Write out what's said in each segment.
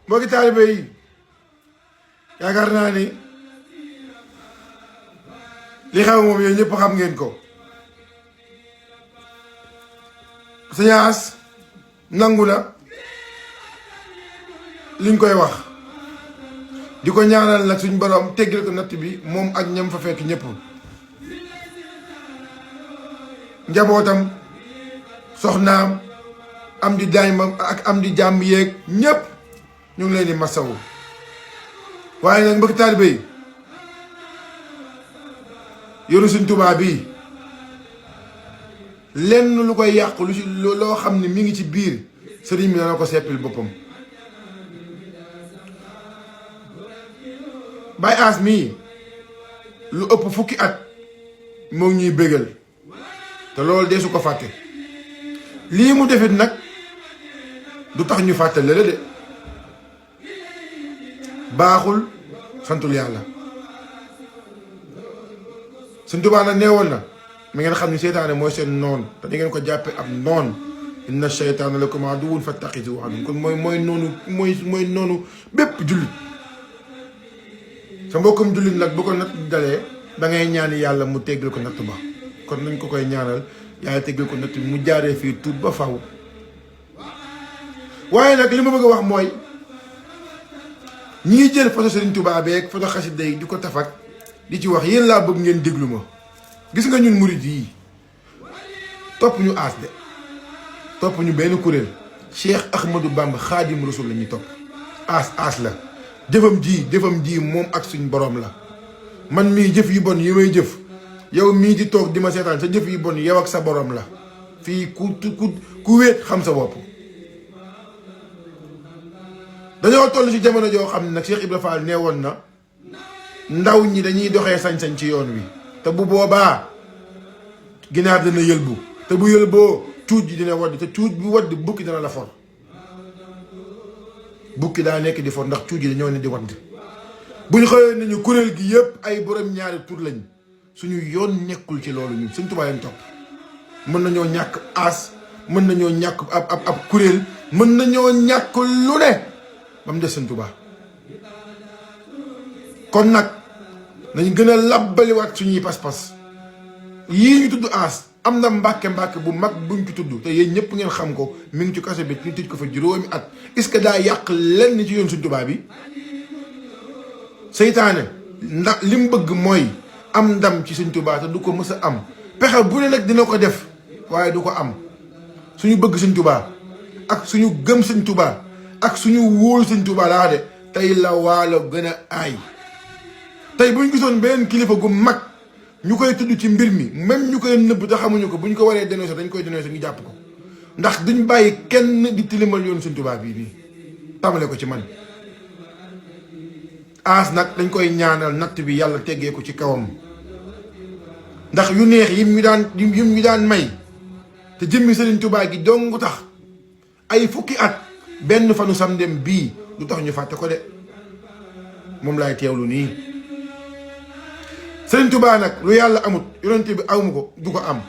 mbokki taalibe yi yaakaar naa ni li xew moom yooyu ñëpp xam ngeen ko. Sëñ As nangu na liñ koy wax di ko ñaanal nag suñ borom teggal ko natt bi moom ak ñam fa fekk ñëpp, njabootam, soxnaam, am di daymam ak am di jàmm yeeg ñëpp ñu ngi leen di masawu. waaye nag mbokk taalibe yi yoru Sëñ Tuubaa bii lenn lu koy yàq lu ci loo xam ne mi ngi ci biir sëriñ bi dana ko seppil boppam. Baye As mii lu ëpp fukki at moo ngi ñuy bégal te loolu dee su ko fàtte. lii mu defit nag du tax ñu fàtte la de baaxul santul yàlla. Sëñ Tuubaa nag neewoon na mi ngeen xam ni seytaane mooy seen noon te di ngeen ko jàppe ab noon. inna sheytaana lakum aduwwun fattaxizuuhu aduwwan kon mooy noonu bépp jullit. sa mbokkum jullit nag bu ko natt dalee da ngay ñaani yàlla mu teggal ko natt ba kon nañ ko koy ñaanal yàlla teggal ko natt bi mu jaaree fii tuub ba faw. waaye nag li ma bëgg a wax mooy ñii jël photo Sëriñ Tuubaa beeg photo xasida yi di ko tafak di ci wax yéen laa bëgg ngeen déglu ma. gis nga ñun murid yi topp ñu As de topp ñu benn kuréel Cheikh Ahmadou Bamba Xaadim Rasul la ñuy topp. As la jëfam ji moom ak suñ borom la. man mii jëf yu bon yi may jëf yow mii di toog di ma seetaan sa jëf yu bon yow ak sa borom la fii ku wéet xam sa bopp. dañoo toll ci jamono joo xam ne nag Cheikh Ibra Fall nee woon na ndaw ñi dañuy doxee sañ-sañ ci yoon wi te bu boobaa ginaar dina yëlbu te bu yëlboo cuuj ji dina wadd te cuuj bu wadd bukki dana la for. bukki daa nekk di for ndax cuuj ji dañoo ne di wadd. bu ñu xëyee nañu kuréel gi yëpp ay borom ñaari tur lañ suñu yoon nekkul ci loolu ñun Sëñ Tuubaa leen topp. mën nañoo ñàkk As mën nañoo ñàkk ab kuréel mën nañoo ñàkk lu ne ba mu des Sëñ Tuubaa. kon nag nañ gën a labbaliwaat suñuy pas-pas yii ñu tudd As am na mbàkke bu mag buñ ci tudd te yéen ñëpp ngeen xam ko mi ngi ci kaso bi ñu tëj ko fa juróomi at est-ce que daa yàq lenn ci yoon Sëñ Tuubaa bi. seytaane ndax li mu bëgg mooy am ndam ci Sëñ Tuubaa te du ko mës a am pexe bu ne nag dina ko def waaye du ko am. suñu bëgg Sëñ Tuubaa ak suñu gëm Sëñ Tuubaa ak suñu wóol Sëñ Tuubaa laa de tey la waalo gën a aay. tey bu ñu gisoon beneen kilifa gu mag ñu koy tudd ci mbir mi même ñu koy nëbb te xamuñu ko bu ñu ko waree dénoncé dañ koy dénoncé ñu jàpp ko ndax duñ bàyyi kenn di tilimal yoon Sëñ Tuubaa bii nii tamale ko ci man. As nag dañ koy ñaanal natt bi yàlla teggee ko ci kawam ndax yu neex yim ñu daan may te jëmmi Sëriñ Tuubaa gi dong tax ay fukki at benn fanu samdem bii du tax ñu fàtte ko de moom laay teewlu nii. Sëriñ Tuubaa nag lu yàlla amut yonente bi awmu ko du ko am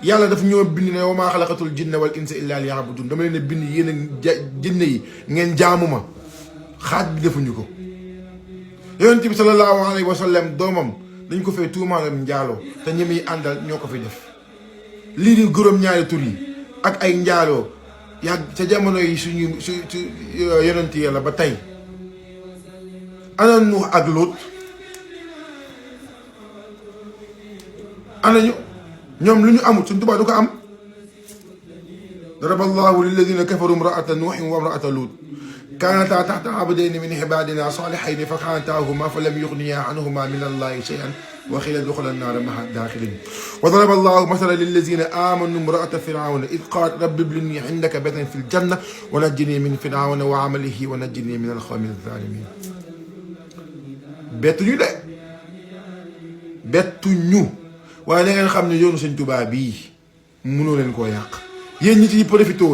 yàlla daf ñoo bind ne wa maa xalaqatul jinna wal insa illa liya'budun dama leen a bind yéen a jinne yi ngeen jaamu ma xaaj bi defuñu ko. yonente bi sallallahu alayhi wa sallam doomam dañ ko fay tuumaalam njaaloo te ñi muy àndal ñoo ko fi def lii di juróom ñaari tur yi ak ay njaaloo yàgg ca jamono yi su yonente yàlla ba tey ana Nuux ak Luut ana ñoom lu ñu amut Sëñ Tuubaa du ko am. daraba allahu lilladina kafaru imraata nuuhin wa imraata luut kaanataa taxta abdayni min ibaadina saalihayni fa xaanataahuma fa lam yuxniyaa anhuma min allahi shay'an wa qiila udxulaa nnaara ma'a daaxiliin wa daraba allahu masalan lillazina aamanu imraata firawna id qaalat rabbi ibni indaka baytan fi ljanna wa najjini min firawna wa amalihi wa najjini min alqawmi alzaalimiin. bettuñu de bettuñu waaye da ngeen xam ne yoonu Sëñ Tuubaa bii mënoo leen koo yàq yéen ñi ciy profité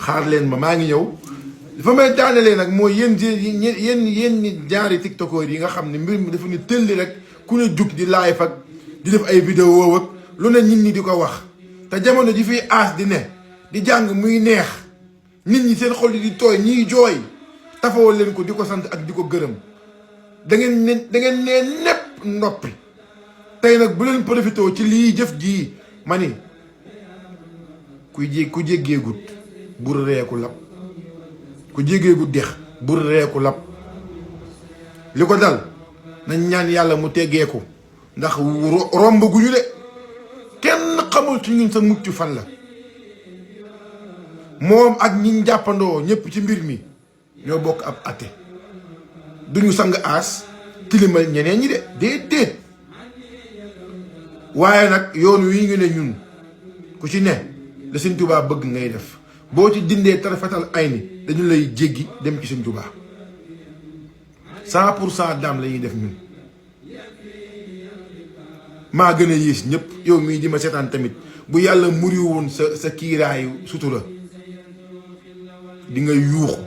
xaar leen ma maa ngi ñëw fa may daanelee nag mooy yéen ñi jaari tiktokeur yi nga xam ne mbir mi dafa ne tëlli rek ku ne jug di live ak di def ay vidéo ak lu ne nit ñi di ko wax te jamono ji fiy aas di ne di jàng muy neex nit ñi seen xol di tooy ñiy jooy tafawal leen ko di ko sant ak di ko gërëm da ngeen ne nepp noppi tey nag bu leen profité ci lii jëf jii ma ni ku jéggeegut bur reeku lab ku jéggeegut dex bur reeku lab li ko dal nañ ñaan yàlla mu teggeeku ndax romb gu ñu de kenn xamul ci ñun sa mucc fan la moom ak ñi jàppandoo ñëpp ci mbir mi ñoo bokk ab atte duñu sang aas tilimal ñeneen ñi de déedéet waaye nag yoon wi ñu ne ñun ku ci ne la Sëñ Tuubaa bëgg ngay def boo ci dindee tarafatal ay ni dañu lay jéggi dem ci Sëñ Tuubaa 100% daam la ñuy def ñun maa gën a yées ñëpp yow mii di ma seetaan tamit bu yàlla muri woon sa kiiraayu sutura di nga yuuxu